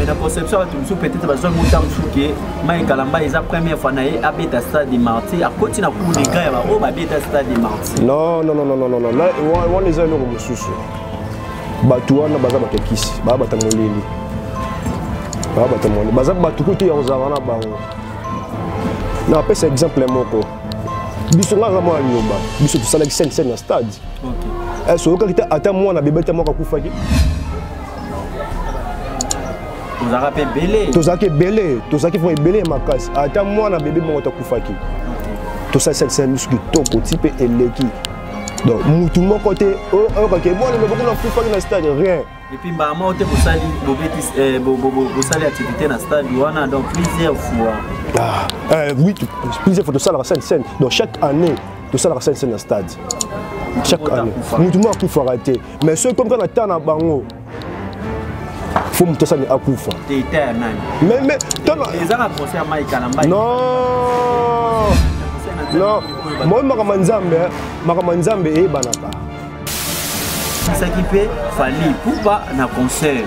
Mais na conception bato mosusu peut-être bazwaki ngo ntango mosusu ke Mike Kalamba eza première fois na ye abeta stade de martyr, akoti na cour de grand ya baoyo babeta stade de martyr. Non, non, non, non, non, non, wana eza eloko mosusu. Bato wana baza bato ya kisi, baa bato ya molili, baa bato ya molili, baza bato kutu ya kozala na bango. Napesa exemple moko, biso nga aza mwana liloba, biso tosalaki scène scène na stade. Soyokaki te ata mwana bebe te moko akufaki. Tozalaka mpe ebele, tozalaki ebele, tozalaki vraiment ebele ya makasi. Ata mwana bebe moko takufaki. Tosali scène scène biso kitoko ti mpe eleki. Donc mutu moko te oyokaki mwana bebe kuna akufaki na stade, rien. Et puis mbala moko te bosali bobeti bosali activité na stade wana, donc plusieurs fois. Ah, oui, plusieurs fois tosalaka scène scène. Donc chaque année tosalaka scène scène na stade, chaque année mutu moko akufaka te. Mais soki komi kaka na temps na bango, fo moto asani akufa. Mais non, non, moi makambo ya Nzambe, makambo ya Nzambe eyebanaka. Abengisaki mpe Fally Ipupa na concert,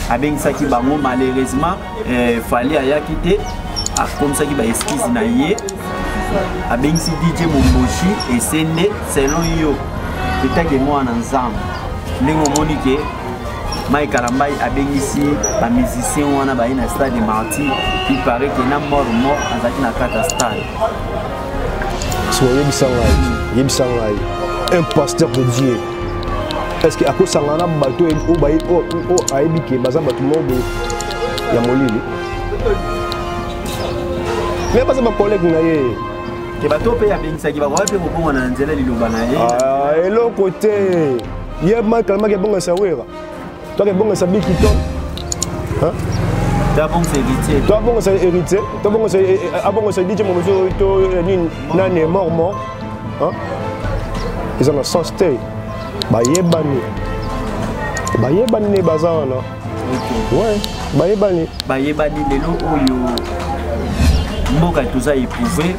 abengisaki bango, malheureusement Fally ayaki te, akomisaki baexcuse na ye. Abengisi DJ Momboshi Esende. Selon yo etake mwana Nzambe, ndenge omoni ke Mike Kalambayi abengisi bamusicien wana baye na stade de martyr, il paraît ke na mort mort azalaki na kati ya stade. So yebisa ngai, yebisa ngai, un pasteur de Dieu, est ce que akosangana na bato oyo ayebi ke baza bato moko boye ya molili? Mais baza bacollègue na ye. Ke bato mpe abengisaki bakoka mpe kobonga na nzela liloba na ye. Eloko te. Ye Mike Kalamaki ebongisa Wera, toka ebongisa Bikito, to abongisa héritier, to abongisa héritier, to abongisa, abongisa DJ Momoso to nini nani mormon. Eza na sens te. Bayebani, bayebani nde baza wana. Ouais, bayebani. Bayebani. Lelo oyo mboka toza éprouvé,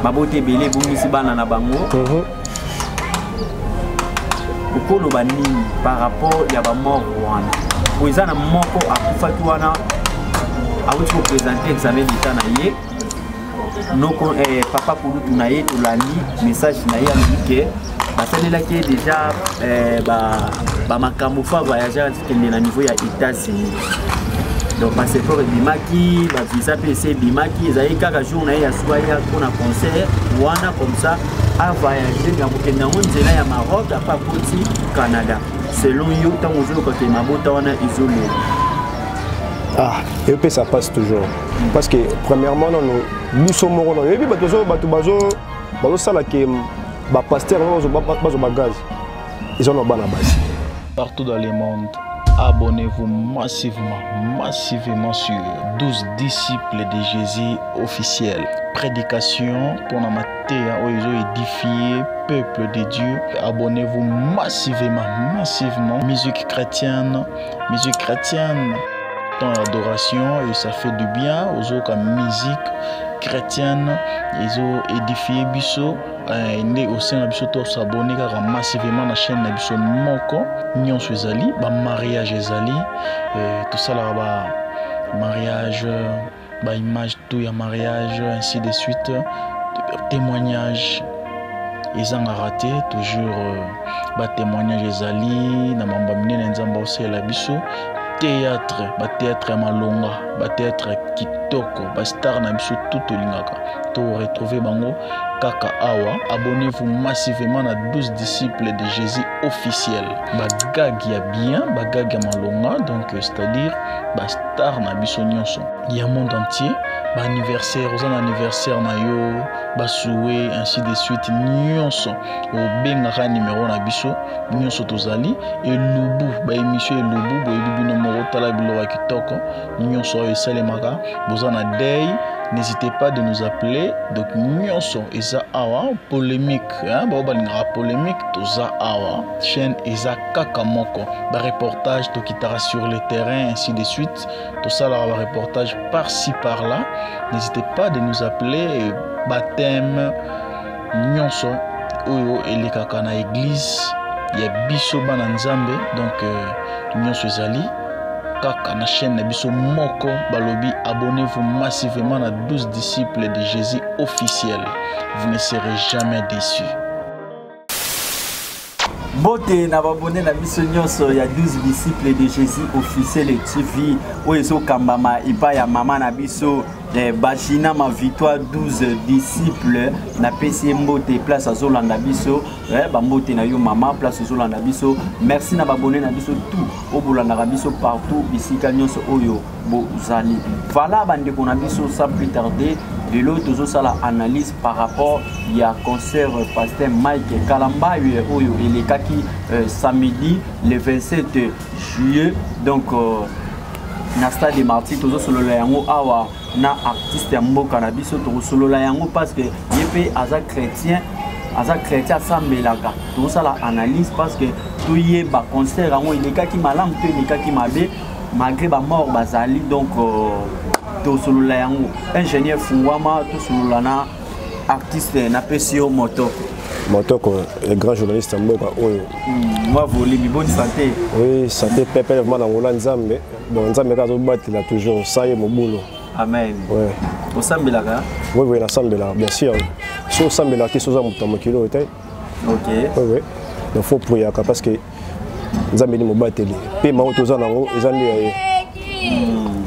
mabota ebele ebungisi bana na bango. Okoloba nini par rapport ya bamort wana? Po eza na moko akufaki wana, awuti koprésente examen d'état na ye noko, papa kulutu na ye, tolandi message na ye, alobi ke basalelaki ye déjà bamakambo fa voyage akende na niveau ya États-Unis. Donc passeport ebimaki, bavisa mpe ese ebimaki, ezalaki kaka jour na ye ya suka ya mpona concert wana, comme ça avoyage ya kokende yango nzela ya Maroc, apa akoti Canada. Selon yo, ntango ozoyoka ke mabota wana ezolela? Ah, epesa passe toujours, parce que premièrement nano biso moko nano oyebi bato bato bazosala ke bapasteur bazwa bagaz, eza na bana basi. Partout dans le monde, abonnez-vous massivement, massivement sur 12 disciples de Jésus officiel. Prédication pour la mateya oyo édifier peuple de Dieu. Abonnez-vous massivement, massivement. Musique chrétienne, musique chrétienne. Dans l'adoration et ça fait du bien aux autres musique chrétienne, ils ont édifié biso nde osenga biso tosabone kaka massivement na chaîne na biso moko. Nyonso ezali, bamariage ezali, tosalaka bamariage, baimage tout ya mariage, ainsi de suite, témoignage ezangaka te, toujours batémoignage ezali na mambo ya minene Nzambe aosalela biso. Théâtre, bathéâtre ya malonga, bathéâtre ya kitoko, bastar na biso tout tolingaka to retrouver bango kaka awa. Abonnez-vous massivement na 12 disciples de Jésus officiel. Bagag ya bien, bagag ya malonga, donc c'est-à-dire bastar na biso nyonso ya monde entier. Baanniversaire, oza na anniversaire na yo, basouhait, ainsi de suite, nyonso obengaka numéro na biso nyonso tozali. Elubu, baémission elubu, boyebi bino moko, tala biloko ya kitoko nyonso oyo esalemaka. Boza na deuil, n'hésitez pas de nous appeler. Donc nyonso eza awa. Polémique, hein, bao balingaka polémique, toza awa. Chaîne eza kaka moko. Bareportage, tokitaka sur le terrain, ainsi de suite, tosalaka bareportage par-ci par-là. N'hésitez pas de nous appeler. Baptême, nyonso oyo elekaka na église ya biso bana Nzambe, donc nyonso ezali. kaka na chaîne na biso moko balobi abonnez-vous massivement na 12 disciples de Jésus officiel. Vous ne serez jamais déçus. Mbote na babone na biso nyonso ya 12 disciples de Jésus officiel TV oyo ezokambama epai ya mama na biso eh, Bajina ma victoire 12 disciples. Napesi ye mbote place azolanda biso eh, bambote na yo mama place ozolanda biso. Merci na babone na biso tout oyo bolandaka biso partout bisika nyonso oyo bozali. Voilà bandeko na biso, sans plus tarder lelo tozosala analyse par rapport ya concert pasteur Mike Kalambay oyo elekaki samedi le 27 juillet, donc na stade de Martyrs. Tozosolola yango awa na artiste ya mboka na biso, tokosolola yango parce que ye mpe aza chrétien, aza chrétien, asambelaka. Tozosala analyse parce que toyeba concert yango elekaki malamu to elekaki mabe malgré bamort bazali. Donc tosolola yango. Ingénieur Fungwama, tosolola na artiste. Napesi yo motoko. Motoko, le grand journaliste ya mboka oyo. Mwa volume, bonne santé? Oui, santé pepe vraiment na ngola Nzambe. Donc Nzambe kaka azobatela toujours sa ye mobulu. Amen. Ouais. Osambelaka? Oui, nasambelaka, bien sûr. So osambelaka te, so oza moto ya mokili oyo te. Oui, donc faut priaka parce que Nzambe ni mobateli mpe mango toza nango eza nde ya ye.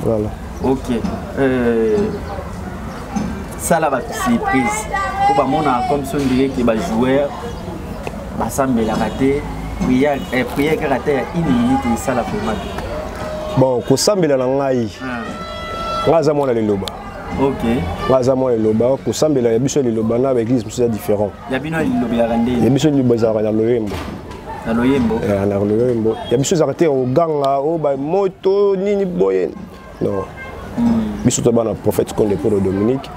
Voilà. Ok, sala bato surprise po bamonaka comme so ndire ke bajoueur basambelaka te. Prière, prière kaka te ya une minute esala vraiment te. Bon, kosambela na ngai, ngai aza mwana liloba. Ngai aza mwana liloba. Kosambela ya biso ya liloba na baeglise mosusu eza différent. Ya bino lilobelaka ndenge? Ya biso liloba ezalaka na loyembo. Na loyembo. Na loyembo. Ya biso ezalaka te koganga o bamoto nini boye, non. Biso to bana prophète Konde Polo Dominique,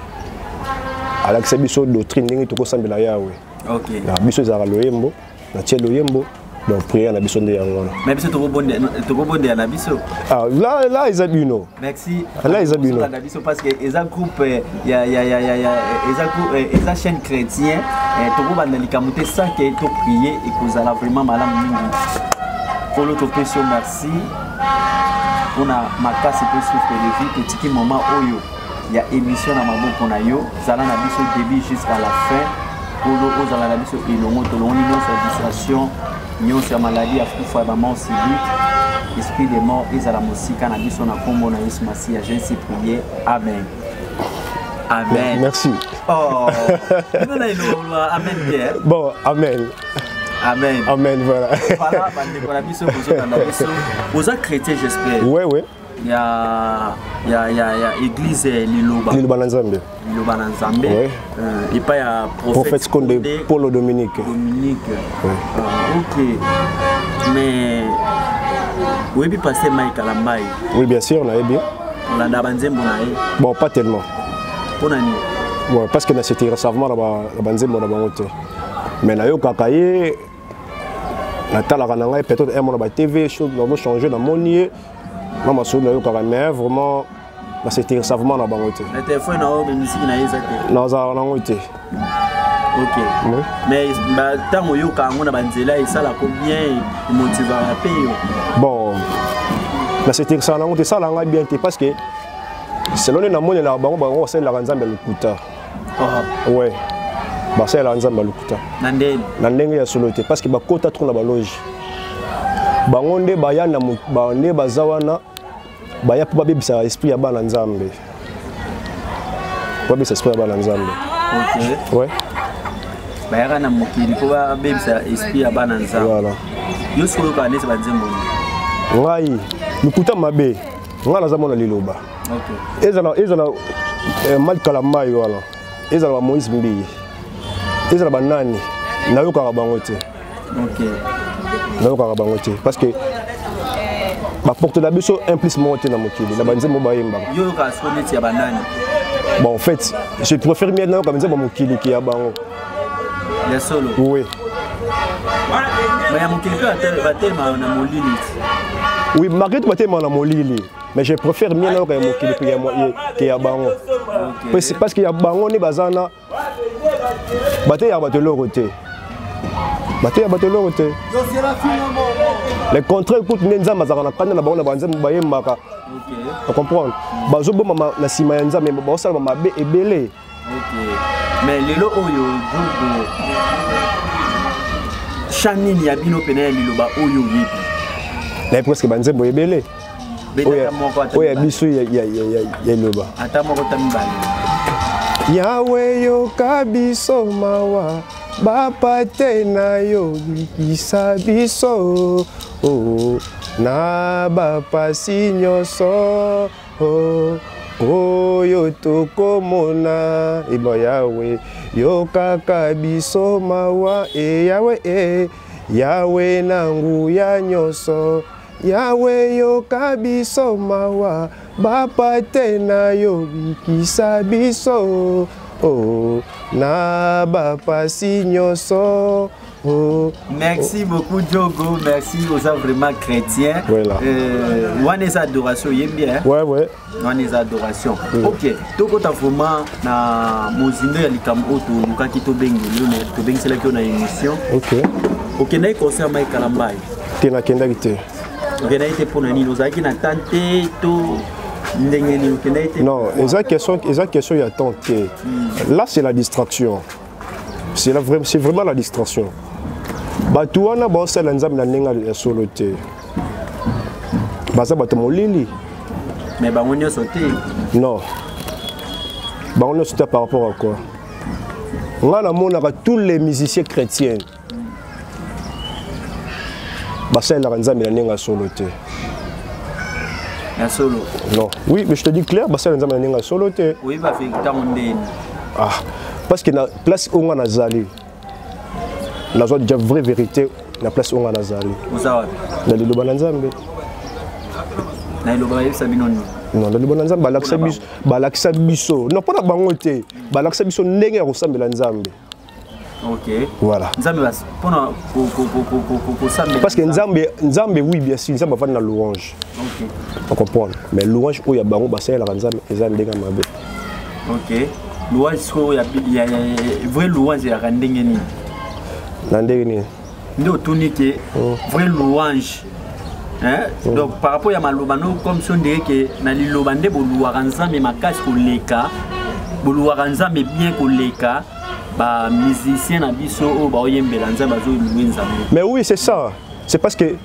alakisa biso doctrine ndenge tokosambela Yawe. Na biso ezalaka loyembo, natie loyembo, donc prière na biso nde yango wana. Mais biso tokobondela na biso. Ah, là, là eza bino. Merci. Là eza bino. Na biso parce que eza groupe ya eza groupe, eza chaîne chrétien. Tokobanda likambo te sans que toprier, ekozala vraiment malamu mingi. Kolo, topesi yo merci mpona makasi mpe souffle de vie. Totiki moment oyo ya émission na maboko na yo. Zala na biso début jusqu'à la fin. Kolo, ozala na biso elongo. Tolongoli nyonso ya distraction, nyonso ya maladie ya kufa, ya bamort subite, esprit de mort ezala mosika na biso na nkombo na Yesu Masiya. J'ai ainsi prié, amen, amen. Merci. Oh, bino na elongo amen te. Bon, amen. Amen. Amen, voilà. Voilà bandeko na biso bozolanda biso, oza chrétien, j'espère? Oui. Ya église Liloba. Liloba na Nzambe. Liloba na Nzambe. Ouais. Epai ya prophète Konde Polo Dominique. Dominique. Ouais. Ah, ok, mais oyebi pasteur Mike Kalambay? Oui, bien sûr, nayebi. Olanda banzembo na ye? Bon, pas tellement. Mpo na nini? Bon, parce que nas'intéressaka na banzembo na bango te, mais nayokaka ye, natalaka na ngai peut-être un mona ba TV nazo change, namoni ye na masolo, nayokaka, mais vraiment nas'intéressaka vraiment na bango te. Na telefone na oyo misiki na ye eza te? Nazalaka nango te. Ok. Oui. Mais ntango oyoka yango na banzela, esalako bien, emotivaka mpe yo? Bon, nas'intéressaka nango te, esalaka ngai bien te parce que selon nde namonelaka bango, bango basalelaka Nzambe ya lokuta. Oh. Ouais, basalelaka Nzambe ya lokuta. Na ndeni? Na ndenge ya solo te, parce que bakota trop na baloge. Bango nde baya na nde baza wana, baya mpo babebisa esprit ya bana Nzambe, babebisa esprit ya bana Nzambe. Ouais. Bayaka na mokili mpo babebisa esprit ya bana Nzambe. Voilà. Yo soki oyokaka neti banzembo nini? Ngai lokuta mabe, ngai naza mwana liloba. Ezala Mike Kalambay wana, ezala ba Moïse Mbiye, ezala banani, nayokaka bango te. Nayokaka bango te parce que baporte na biso un plus moko te na mokili na banzembo bayembaka. Yo oyokaka siko neti ya banani? Bon, en fait, je préfère mieux nayoka banzembo ya mokili ke ya bango. Ya solo? Oui. Mais ya mokili mpe batelema na molili ti. Oui, malgré tout batelema na molili, mais je préfère mieux nayoka ya mokili ke ya bango. Parce que ya bango nde baza na bateyaka bato eloko te, bateyaka bato eloko te. Le contraire kutu nde Nzambe azalaka na kanda na bango na banzambe bayembaka. Ocomprendre, bazoboma na nsima ya Nzambe, baosalama mabe ebele. Mais lelo oyo, Djogo, chant nini ya bino pene ya liloba oyo oyebi? Naye presque banzembo ebele oyo ya biso ya liloba. Ata moko ta mibale. Yawe, yoka biso mawa, bapate na yo, bikisa biso, oh, na bapasi nyonso, oh, oyo tokomona eba. Yawe, yokaka biso mawa, e Yawe, e Yawe na nguya nyonso. Yawe, yoka biso mawa, bapate na yo, bikisa biso, oh, na bapasi nyonso, oh. Merci beaucoup, Djogo, merci, oza vraiment chrétien. Voilà. Wana eza adoration, oyembi, hein? Ouais. Wana eza adoration. Ok, tokota vraiment na mozindo ya likambo oyo tolukaki, tobengeli yo, tobengiselaki yo na émission. Okendaki concert Mike Kalambai? Te, nakendaki te. Okendaki te mpona nini? Ozalaki na temps te to ndenge nini okendaki te? Non, eza question ya temps te. Là, c'est la distraction, c'est vraiment la distraction. Bato wana baosala Nzambe na ndenge ya solo te, baza bato molili. Mais bango nyonso te. Non, bango nyonso te par rapport à quoi? Nga namonaka tous les musiciens chrétiens basalelaka Nzambe na ndenge ya solo te. Ya solo? Non, oui, mais je te dis clair, basalela Nzambe na ndenge ya solo te. Oyeba ntango ndeni? Ah, parce que na place oyo nga nazali, nazwa déjà vraie vérité na place oyo nga nazali. Oza wapi? Na liloba na Nzambe. Na liloba bayebisa bino nini? Non, na liloba na Nzambe balakisa biso, balakisa biso, non, mpona bango te, balakisa biso ndenge ya kosambela Nzambe. Voilà. Nzambe mpona kosambela. Parce que Nzambe, Nzambe, oui, bien sûr, Nzambe avandi na louange. Ocomprendre, mais louange oyo ya bango basalelaka Nzambe eza ndenge mabe. Ok, louange sikoyo ya vraie louange eyaka ndenge nini? Na ndenge nini? Nde otuni ke vraie louange, hein? Donc par rapport ya maloba no, comme so ndenge ke na liloba nde boluwaka Nzambe makasi koleka, boluwaka Nzambe bien koleka bamusicien na biso oyo baoyembela Nzambe, azolouer Nzambe. Mais oui, c'est ça, c'est parce que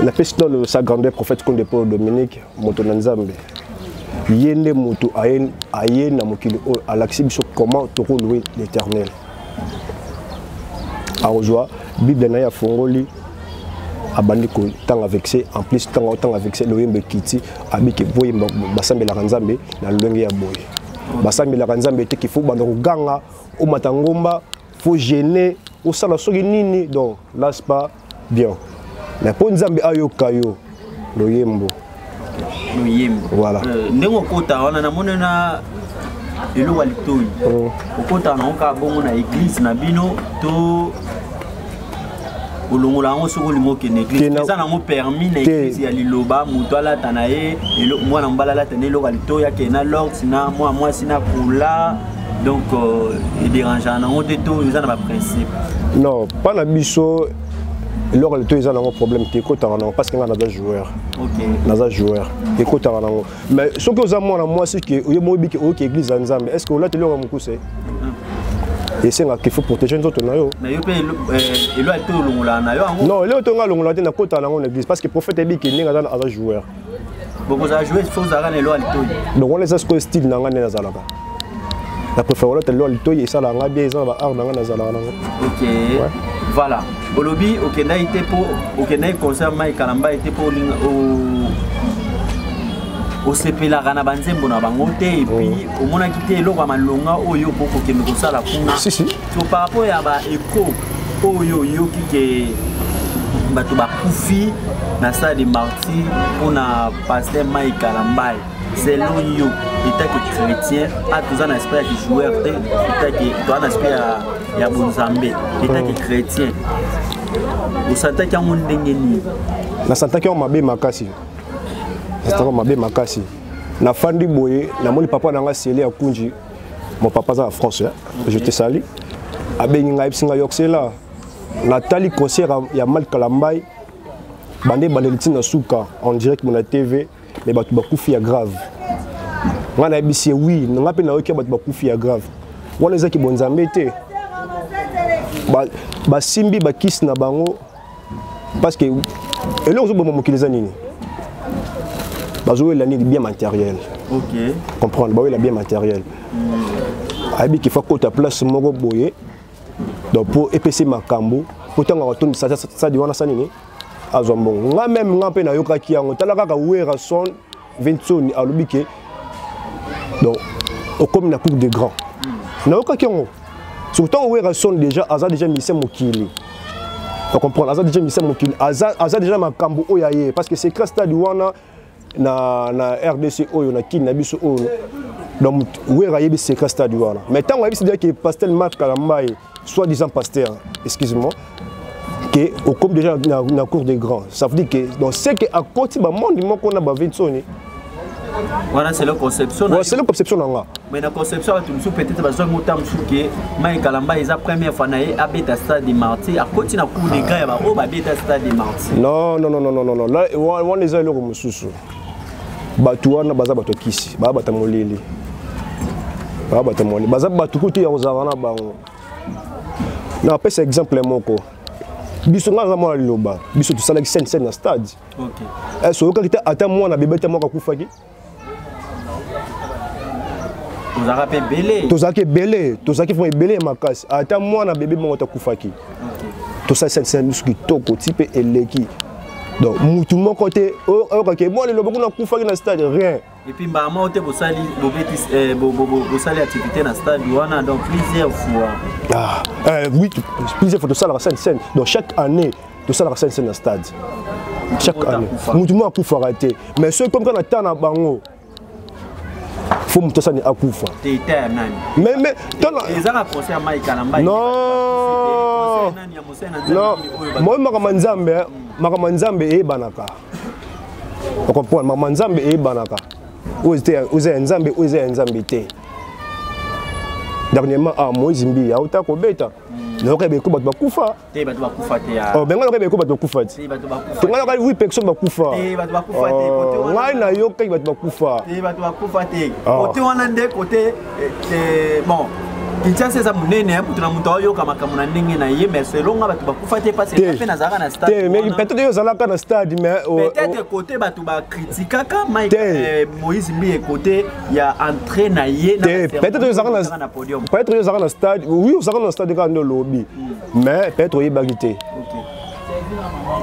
napesi nano sa grandeur prophète Konde Paul Dominique, moto na Nzambe. Ye nde moto aye na mokili oyo, alakisi biso comment tokolouer l'Éternel. Akozwa Bible na ye, afongoli, abandi kotanga verset. En plus, ntango otanga verset, loyembo ekiti, abiki boyemba. Basambelaka Nzambe na lolenge ya boye, basambelaka Nzambe te qu'il faut banda koganga, omata ngomba, faut gêner, osala soki nini. Donc là, c'est pas bien, mais mpo Nzambe ayoka yo, loyembo. Loyembo. Voilà. Ndenge okota wana, namoni na eloko ya litoi, okotaka nango kaka bongo na église na bino to olongola yango soki olingi okende église? Eza nango permis na église ya liloba, moto alata na ye, mwana mobali alata na eloko ya litoi, akende na locks, na mwana mwasi na kula, donc edérangeaka nango te to eza na baprincipe? Non, mpa na biso eloko ya litoi eza nango problème te, ekotaka nango, parce que ngai naza joueur. Naza joueur, ekotaka nango. Mais soki oza mwana mwasi ke oyebi, oyebi ke oyoki église ya Nzambe, est ce que olati eloko ya mokuse? Esengaka il faut protéger nzoto na yo. Mais yo mpe elo te, olongolaka na yo yango? Non, eloko to nga alongola te, nakotaka nango na église, parce que prophète ayebi ke ndenge aza joueur. Bokozala joueur, faut ozalaka na elo ya litoi. Donc wana eza sikoyo style na nga nde nazalaka, na préfère olata eloko ya litoi, esalaka nga bien, eza na baart na nga, nazalaka nango. Ok, voilà. Olobi okendaki te mpo okendaki concert Mike Kalambai te mpo olinga osepelaka na banzembo na bango te, et puis omonaki te eloko ya malonga oyo po kokende kosala kuna. Si, si. So par rapport ya baécho oyo oyoki ke bato bakufi na stade de Martyr mpona pasteur Mike Kalambai, selon yo etake chrétien, a toza na aspect ya joueur te, etake toza na aspect ya bonzambe, etake chrétien, osantaki yango ndenge nini? Nasantaki yango mabe makasi, nasantaki yango mabe makasi. Nafandi boye, namoni papa na nga Sele ya Kunji, mon papa aza na France, hein? Je te salue. Abengi ngai, ayebisi ngai: "Yoksela, natali concert ya Mike Kalambai." Bande ebandeli ti na suka en direct mona TV, mais bato bakufi ya grave. Nga nayebisi ye oui, nga mpe nayoki bato bakufi ya grave. Wana ezaki bonzambe te. Basimbi ba bakisi na bango parce que eloko ozoboma mokili eza nini? Bazowela nini? Bien matériel. Ok. Comprendre, bawela bien matériel. Ayebi qu'il faut kota place moko boye donc po epesi makambo po ntango akotondisa sadi wana sa nini azwa mbongo. Nga meme nga mpe nayokaki yango, tala kaka Werrason Vinsoni alobi ke donc okomi na coupe de grand. Nayokaki yango surtout ntango Werrason déjà aza déjà musicien mokili, comprendre, aza déjà musicien mokili, aza déjà makambo oyo aye parce que secret stade wana na RDC oyo na Kin na biso oyo, donc Wera ayebi secret stade wana. Mais ntango ayebisi déjà ke pasteur Marc Kalambaye, soi-disant pasteur, excuse-moi, que okomi déjà na cour des grands, ça veut dire que donc c'est que akoti bamonde moko na bavinsoni. Wana c'est la conception. Ouais, c'est la conception na nga. Mais na conception bato mosusu peut-être bazwaki mota mosusu ke Mike Kalamba eza première fois na ye abeta stade de Martyr, akoti na cour de grand ya baoyo babeta stade de Martyr. Non, non, non, non, non, non, là wana eza eloko mosusu. Bato wana baza bato ya kisi, baa bato ya molili, baa bato ya molili, baza bato kutu ya kozala na bango. Napesa exemple moko, biso nga aza mwana liloba, biso tosalaki scène scène na stade. Ok. Soyokaki te ata mwana bebe te moko akufaki. Tozalaka mpe ebele. Tozalaki ebele, tozalaki vraiment ebele ya makasi, ata mwana bebe moko takufaki. Tosali scène scène biso kitoko ti mpe eleki, donc mutu moko te oyokaki mwana liloba kuna akufaki na stade, rien. Et puis mbala moko te bosali bobeti bosali activité na stade wana, donc plusieurs fois. Ah, oui, plusieurs fois tosalaka scène scène, donc chaque année tosalaka scène scène na stade, chaque année mutu moko akufaka te. Mais soki komi kaka na temps na bango, fo moto asani akufa. Te te ya nani? Mais tala ezaka conseil ya Mike Kalamba. Non, non, moi makambo ya Nzambe, makambo ya Nzambe eyebanaka, ocomprendre? Makambo ya Nzambe eyebanaka, oyo eza ya Nzambe, oyo eza ya Nzambe te. Dernièrement, ah, Moïse Mbi auta kobeta, nayoka ebeko bato bakufa. Te, bato bakufa te. Oh, benga nayoka ebeko bato bakufa te. Te, bato bakufa. Te, ngai nayoka 8 personnes bakufa. Te, bato bakufa te. Kote wana ngai nayokaki bato bakufa. Te, bato bakufa te. Kote wana nde kote bon, Kinshasa eza monene, moto na moto aoyoka makambo na ndenge na ye, mais selon nga bato bakufa te parce que mpe nazalaka na stade. Te, mais peut-être yo ozalaka na stade, mais peut-être côté bato bakritikaka Mike Moïse Mbiye côté ya entrée na ye. Te, peut-être ozalaka na podium. Peut-être ozalaka na stade, oui, ozalaka na stade kaka nde olobi, mais peut-être oyebaki te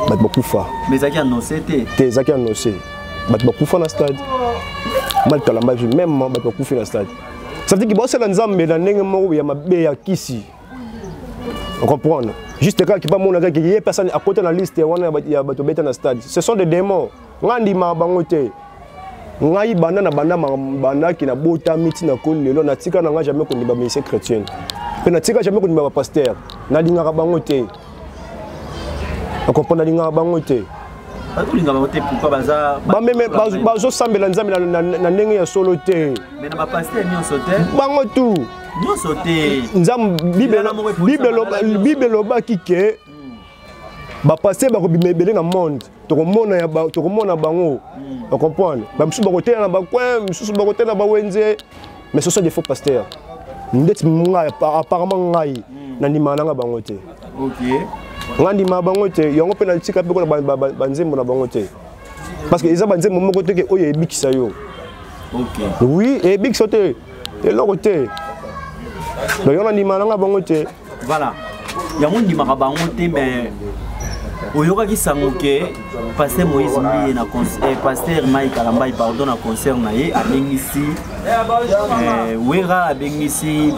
bato bakufa. Mais ezalaki annoncé te. Te, ezalaki annoncé, bato bakufa na stade. Mike Kalamba même, bato bakufi na stade, ça veut dire que bosala Nzambe na ndenge moko ya mabe ya kisi, comprendre? Juste kaka kipa mona kaka ye personne akota na liste wana ya bato beta na stade, ce sont des démons. Nga ndima bango te. Ngai banda na banda bandaki na botami ntina koli lelo, natika na ngai jamais kondima ministère chrétienne, mpe natika jamais kondima bapasteur. Nalingaka bango te, ocomprendre? Nalingaka bango te. Bakolinga bango te pourquoi? Baza bameme bazosambela Nzambe na ndenge ya solo te. Mais na bapasteur nyonso te. Bango tu. Nyonso te. Nzambe, Bible elobaki ke bapasteur bakobima ebele na monde, tokomona tokomona bango, ocomprendre? Bamisusu bakotela na bacoin, misusu bakotela na bawenze, mais ce sont des faux pasteurs. Ndeti ngai, apparemment ngai nandimaka nanga bango te. Ngai ndimaka bango te, yango mpe natika mpe kona banzembo na bango te, parce que eza banzembo moko te ke oyo eyebikisa yo. Oui, eyebikisa te eloko te, donc yango nandimaka nanga bango te. Voilà, yango ndimaka bango te. Mais oyokaki sango ke pasteur Moïse Mbiye na pasteur Mike Kalambai, pardon, na concert na ye abengisi Wera, abengisi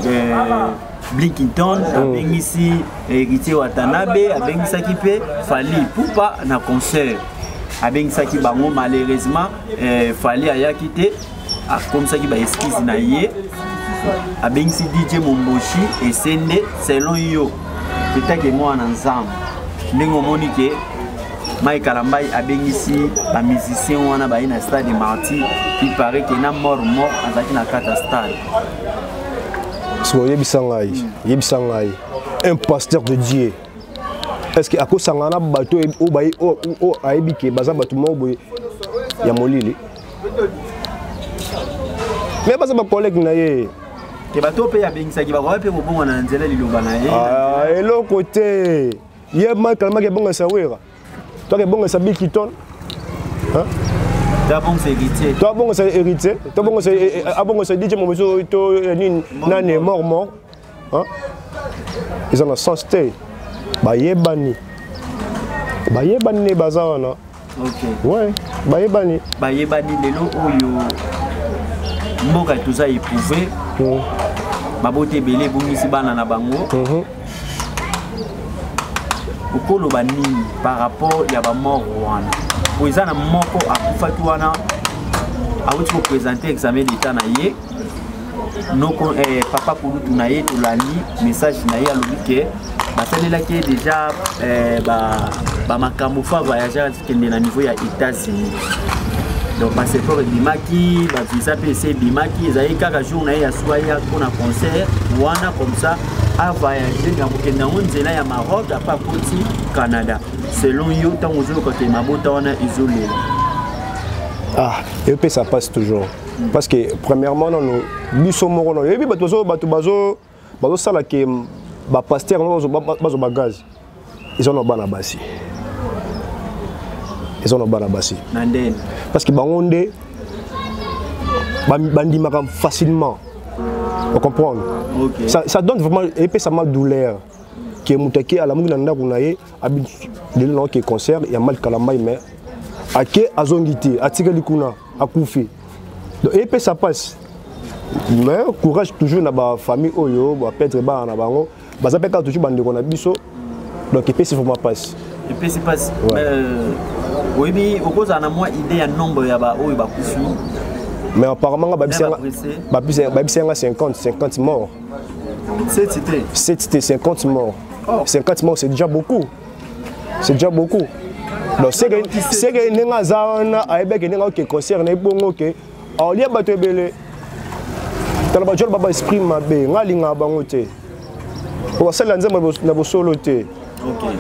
Blinkington, abengisi Héritier Watanabe, abengisaki mpe Fally Ipupa na concert, abengisaki bango. Malheureusement Fally ayaki te, akomisaki baexcuse na ye, abengisi DJ Momboshi Esende. Selon yo etake mwana Nzambe, ndenge omoni ke Mike Kalambai abengisi bamusicien wana baye na stade Martyr, il paraît ke na mort mort azalaki na kati ya stade. Siko oyebisa ngai, yebisa ngai, un pasteur de Dieu. Est ce que akosangana na bato oyo ayebi ke baza bato moko boye ya molili? Mais baza bacollègue na ye. Te, bato mpe abengisaki bakoki mpe kobongwana na nzela liloba na ye. Ah, eloko te. Ye Michael Maki ebongisa Wera to akebongisa Bikiton. To abongisa Héritier. To abongisa Héritier, to abongisa, abongisa DJ Momoso to nini, nani mort mort. Eza na sens te. Bayebani, bayebani ne baza wana. Ouais, bayebani. Bayebani. Lelo oyo mboka toza éprouvé, babota ebele ebongisi bana na bango. Okoloba nini par rapport ya bamort wana? Po eza na moko akufaki wana, awuti koprésente examen d'état na ye noko, papa kulutu na ye. Tolandi message na ye, alobi ke basalelaki ye déjà bamakambo fa voyage akende na niveau ya États-Unis. Donc passeport ebimaki, bavisa mpe ese ebimaki, ezalaki kaka jour na ye ya swa ya mpona concert wana, comme ça avoyage ya kokende yango nzela ya Maroc, apa akoti Canada. Selon yo, ntango ozoyoka ke mabota wana ezolela? Ah, epesa passe toujours, parce que premièrement nano biso moko nano oyebi bato bazo bato bazo bazosala ke bapasteur bazwa bagaz. Eza na bana basi, eza na bana basi. Na ndeni? Parce que bango nde bandimaka facilement, on comprendre. Ça donne vraiment, epesa ma douleur ke moto ake alamuki na ndako na ye, abi lelo na oke concert ya Mal Kalambai, mais ake azongi te, atikali kuna, akufi. Donc epesa mpasi, mais courage toujours na bafamille oyo baperdre bana na bango. Baza mpe kaka toujours bandeko na biso, donc epesi vraiment mpasi. Epesi mpasi. Oyebi, okozala na mwa idée ya nombre ya baoyo bakufi? Mais apparemment nga babisi yanga 50 50 morts. 7 te? 7 te, 50 morts. Oh. 50 morts, c'est déjà beaucoup, c'est déjà beaucoup. Donc c'est que ndenge aza wana, ayebaki ndenge oke concert na ebongo ke aolia bato ebele. Tala bajol baba esprit mabe, nga alingaka bango te, po basalela Nzambe na bosolo te.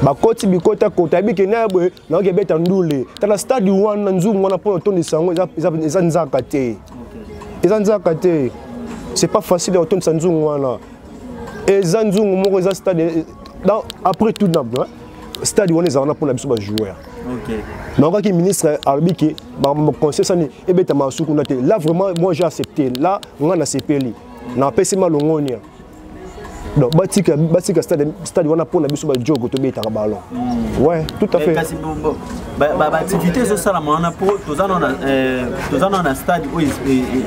Bakoti bikota kota, ayebi ke na boye naoki ebeta ndule. Tala stade wana, nzungu wana mpo otondisa yango eza nzaka te, eza nzaka te. C'est pas facile ya kotondisa nzungu wana. Eza nzungu moko, eza stade. Après tout, na stade wana ezala wana mpona biso bajoueur. Naokaki ministre alobi ke baconseil sani ebetama suku na te. Là vraiment, moi j'ai accepté. Là nga nasepeli, napesi malongonia. Donc batika, batika stade, stade wana mpona biso bajogo tobetaka ballon. Ouais, tout à fait. Kasi baactivité ezosalama wana, mpo toza nano na stade oyo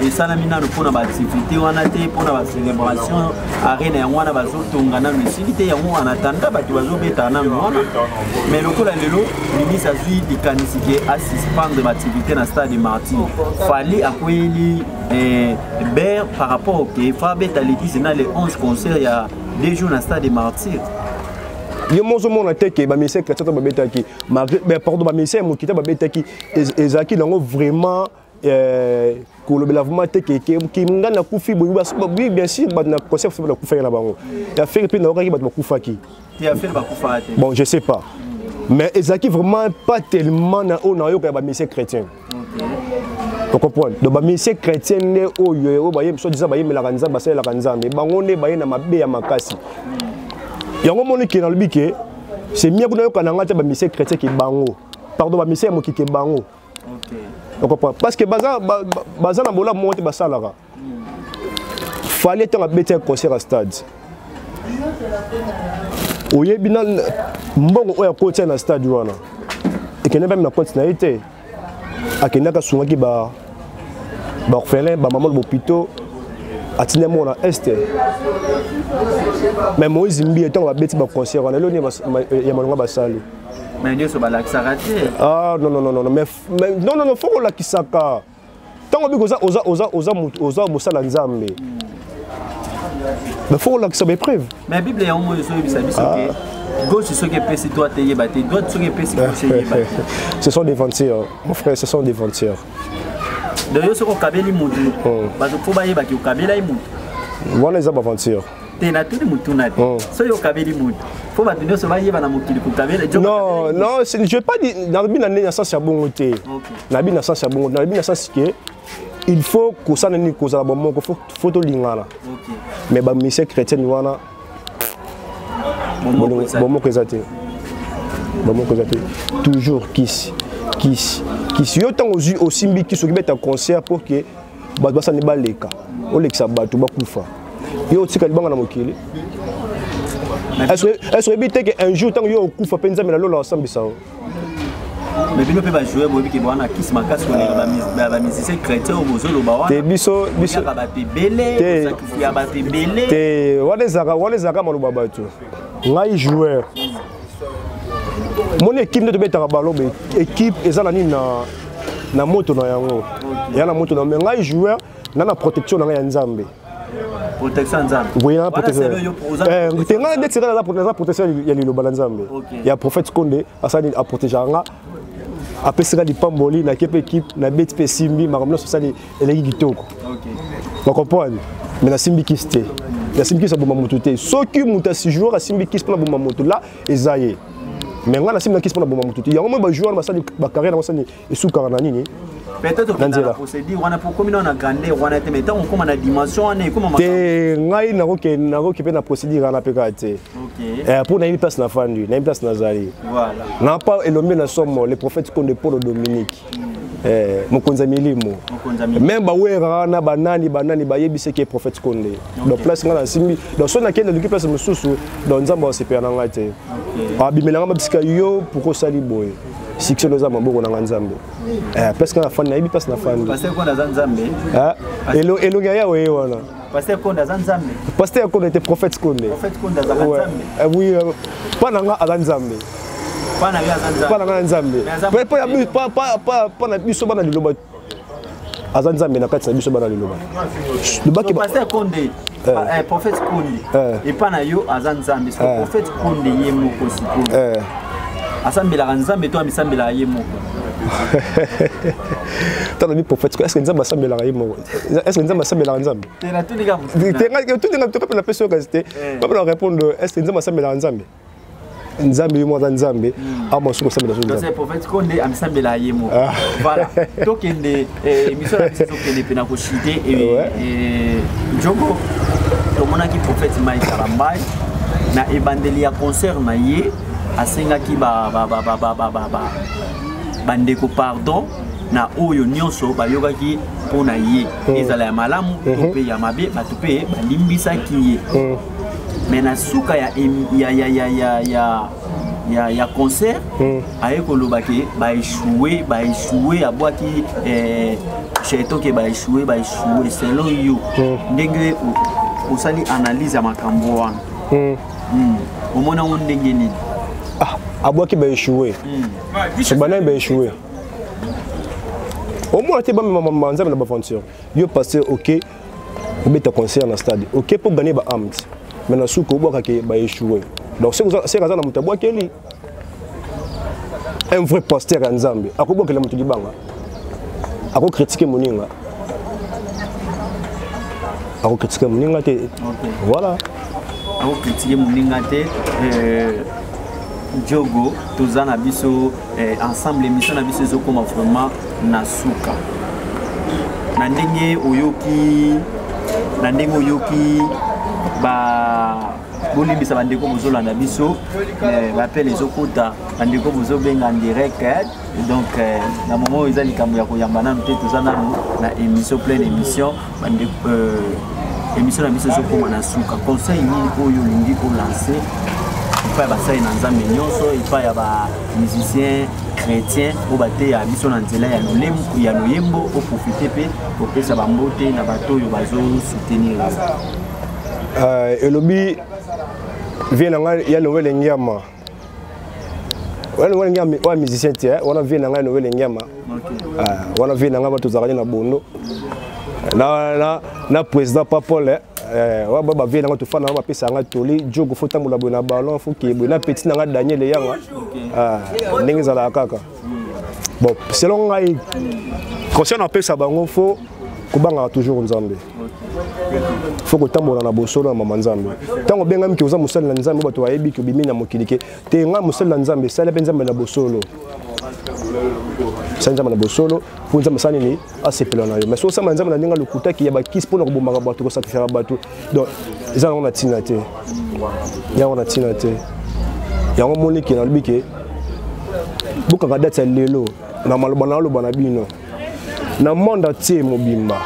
esalami nano mpona baactivité wana te, mpona bacélébration. Arena yango wana bazotonga nano, esili te. Yango wana tanda bato bazobeta nano wana. Mais lokola lelo ministre azwi likanisi ke asuspendre baactivité na stade Martyr, Fally akweyeli ber par rapport ke fa abeta le 10 na le 11, concert ya 2 jours na stade Martyr. Yo mozomona te ke bamusicien chrétien to babetaki, pardon, bamusicien ya mokita babetaki, ezalaki nango vraiment kolobela vraiment te ke nga nakufi boye. Oui, bien sûr, bato na concert bakufaki na bango ya Ferre mpe nayokaki bato bakufaki. Bon, je sais pas, mais ezalaki vraiment pas tellement na oyo nayoka ya bamusicien chrétien, ocomprendre. Donc bamusicien chrétien nde oyo oyo soit disant bayemelaka Nzambe, basalelaka Nzambe, bango nde baye na mabe ya makasi. Yango moni ke nalobi ke c'est mieux kuna yoka na nga te bamusicien chrétien ke bango, pardon, bamusicien ya moki ke bango, ocomprendre, parce que baza baza na bolamu moko te basalaka. Fally ntango abeti ya concert ya stade, oyebi na mbongo oyo akotia na stade wana ekende mpe na compte na ye te. Akendaki, asungaki ba baorphelin, bamama na bopito, atindi yango na Est. Mais Moïse Mbiye, ntango babeti baconcert wana, eloni ya malonga basali? Mais nyonso balakisaka te. Ah non, non, non, non, mais non, non, non, faut kolakisaka. Ntango biki oza oza oza oza motu, oza mosala Nzambe, mais faut kolakisa baépreuve. Mais Bible yango moyo ezoyebisa biso ke gauche soki epesi droite eyeba te, droite soki epesi gauche eyeba te. Ce sont des ventures, mon frère, ce sont des ventures. Donc yo soki okabeli motu, bato fo bayebaki okabela ye motu. Wana eza baventure. Te, natuni motuna te. Soki okabeli moto, fo bato nyonso bayeba na mokili kokabela. Non, non, je vais pas dire nalobi na na sens ya bongo te. Nalobi na sens ya bongo, nalobi na sens ke il faut kosala nini, kozala bomoko, faut tolingana. Mais bamusicien chrétienne wana, bomoko eza te, bomoko eza te. Toujours kisi, kisi, kisi. Yo ntango ozwi, osimbi kisi, okibeta concert pour ke bato basani baleka, olekisa bato bakufa, yo otika libanga na mokili. Est-ce oyebi te ke un jour ntango yo okufa mpe, Nzambe na lola asambisa yo? Mais bino mpe bajoueur, boyebi ke bwana kisi makasi koleka bamusicien chrétien oyo bozoloba wana. Te, biso biso bato ebele, ya bato ebele. Te, wana ezalaka maloba bato. Ngai joueur, moni équipe nde tobetaka balo, équipe eza na nini, na moto na yango, eya na moto na. Mais ngai joueur na protection na ngai ya Nzambe. Protection ya Nzambe. Oui, na protection te. Ngai ndeti naza protection ya liloba na Nzambe, ya prophète Konde. Asali, aprotégeaka nga, apesaka lipamboli. Nake mpe équipe, nabeti mpe, esimbi, makambo nyonso osali eleki kitoko, bacomprendre. Mais nasimbi kisi te, nasimbi kisi aboma motu te. Soki moto asi joueur asimbi kisi mpona boma motu, la eza ye. Mais ngai nasimbi na kisi mpona boma motu te. Yango moi bajoueur wana basali bacarrière na basali, esukaka na nini? Peut-être na nzela. Procédure wana po komi na grandeur wana te, mais ntango okóma na dimension wana, ekóma. Te, ngai nakoki mpe na procédure wana mpe kaka te, mpo nayebi place nafandi, nayebi place nazali. Na pa elombe na somo, le prophète Konde Polo Dominique, mokonzi ya milimo. Même bawera wana, banani banani, bayebisaki prophète Konde. Donc place ngai nasimbi, donc soki nakende luki place mosusu, donc Nzambe asepela na ngai te, abimelanga babisika yo. Pourquoi osali boye? Succès no eza maboko na ngai, Nzambe. Place ngai nafandi, nayebi place nafandi. Elongi ya Yawe ye wana. Pasteur Konde aza Nzambe? Pasteur Konde te, prophète Konde. Prophète Konde azaka Nzambe? Oui, mpa na nga aza Nzambe. Mpa na yo aza Nzambe? Mpa na nga Nzambe. Mpa na biso bana liloba, aza Nzambe na kati na biso bana liloba. Pasteur Konde, prophète Konde epa na yo aza Nzambe. Prophète Konde ye moko sikoyo asambelaka Nzambe to amisambelaka ye moko? Tala, bi prophète, est ce que Nzambe asambelaka ye moko? Est ce que Nzambe asambelaka Nzambe? Tutinga napesi yo kasi te papa na répondre. Est ce que Nzambe asambelaka Nzambe? Nzambe ye moko aza Nzambe, awa soki osambela so Nzambe. Prophète Konde amisambela ye moko. Voilà, tokende émission na biso, tokende mpe na koshite njongo. Tomonaki prophète Mike Kalambai na ebandeli ya concert na ye, asengaki bandeko pardon na oyo nyonso bayokaki mpo na ye, ezala ya malamu to mpe ya mabe, bato mpe balimbisaki ye. Mais na suka ya concert, aye koloba ke baéchoué, baéchoué, abwaki cheto ke baéchoué, baéchoué. Selon yo, ndenge osali analyse ya makambo wana, omoni yango ndenge nini? Ah, abwaki baéchoué, so banani baéchoué? Omona te, bamema Nzambe na baventure. Yo pasteur, ok, obeta concert na stade, ok, mpo gagner baâmes, mais na suka obwakaki baéchoué. Donc seke aza na moto abwakeli. Un vrai pasteur ya Nzambe akobwakela moto libanga? Akocritiquer moninga? Akocritiquer moninga te. Voilà. Akocritiquer moninga te. Jogo, toza na biso ensemble, émission na biso ezokoma vraiment na suka. Na ndenge oyoki ba bolimbisa bandeko bozolanda biso, bapele ezokota, bandeko bozobenga en direct. Donc na moment oyo eza likambo ya koyamba nanu te, toza nanu na émission, pleine émission. Bandeko, émission na biso ezokóma na suka. Conseil nini oyo olingi olancer epai ya basali na Nzambe nyonso, epai ya bamusicien chrétien oyo bateya biso na nzela ya loyembo? Oprofite mpe kopesa bambote na bato oyo bazosoutenir. Elobi vie na ngai ya Noel Ngiama, wana Noel Ngiama oya musicien te, wana vie na ngai Noel Ngiama, wana vie na ngai, bato tozalaka na bondo na président Papol, wana bavie na ngai, tofanda na bapesa ngai toli: "Jogo, fo tambola boye na ballon, fo keye boye." Na petit na ngai Daniel Eyanga, ndenge ezalaka kaka. Bon, selon ngai, conseil napesa bango, fo kobangaka toujours Nzambe. Faut kotambola na bosolo ya mama Nzambe. Ntango obengami ke oza mosali na Nzambe, bato bayebi ke obimi na mokili ke te, nga mosali na Nzambe, sala mpe Nzambe na bosolo, sala Nzambe na bosolo mpo Nzambe asala nini? Asepela na yo. Mais soki osala Nzambe na ndenge alokutaki ya bakisi mpona kobomaka bato, kosakrifaka bato, donc eza nango na ntina te, yango na ntina te. Yango moni ke nalobi ke bokanga date ya lelo na maloba naloba na bino na monde entier mobimba,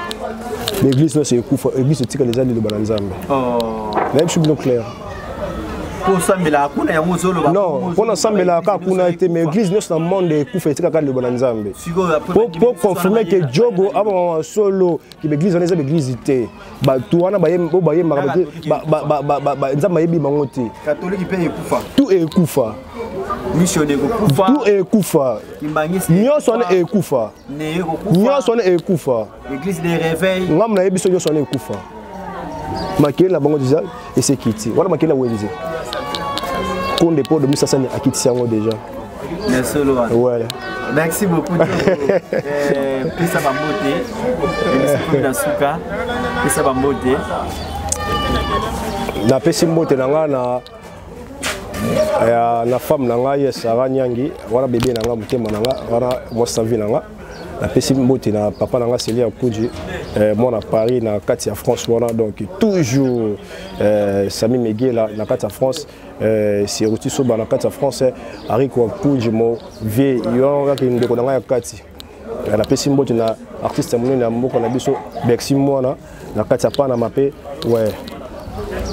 l'église nyonso ekufa, église etikala eza liloba na Nzambe. Nayebi bino clair. Osambelaka kuna, yango ozoloba? Non, mpo nasambelaka kaka kuna te, mais église nyonso na monde ekufa, etikaka liloba na Nzambe. Po confirme ke jogo abamama solo ke baeglise wana eza baeglise te. Bato wana oyo bayembaka, Nzambe ayebi bango te. Katolike mpe ekufa. Tout ekufa. Mission ekokufa. Tout ekufa, nyonso wana ekufa, nyonso wana ekufa. Église de réveil. Ngambo nayebi biso, nyonso wana ekufa. Makele na bango deja esekiti wana, makele ya wenze konde mpo domisasani akitisi yango deja. Solo wana. Ouais. Merci beaucoup. Pesa bambote, émission na suka, pesa bambote. Napesi mbote na ngai na femme na ngai Sara Nyangi wana, bebe na ngai, motema na ngai wana, mwasi na vie na ngai. Napesi mbote na papa na ngai Selia Kuji, mwana Paris na kati ya France wana, donc toujours Sami Megela na kati ya France, Siruti Soba na kati ya France, Ariko Kuji mo vie yo kaka ndeko na ngai ya kati. Napesi mbote na artiste monene ya mboka na biso, Bexi Mwana na kati ya Panama mpe, ouais.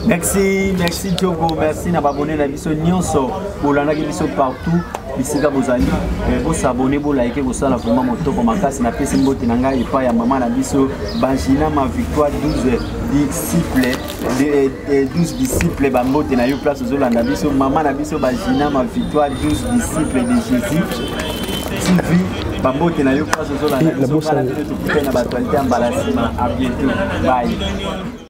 Merci, merci Diogo, merci na babone na biso nyonso bolandaki biso partout bisika bozali. Bosabone, bolike, kosala vraiment motoko makasi. Napesi mbote na ngai epai ya mama na biso Bangina Ma Victoire, 12 disciple, 12 disciple. Bambote na yo place ozolanda biso, mama na biso Bagina Ma Victoire, 12 disciple de Jésus TV. Bambote na yo place ozolanda biso. Bana bino, tokutani na baactualité ya mbala nsima. À bientôt, bye.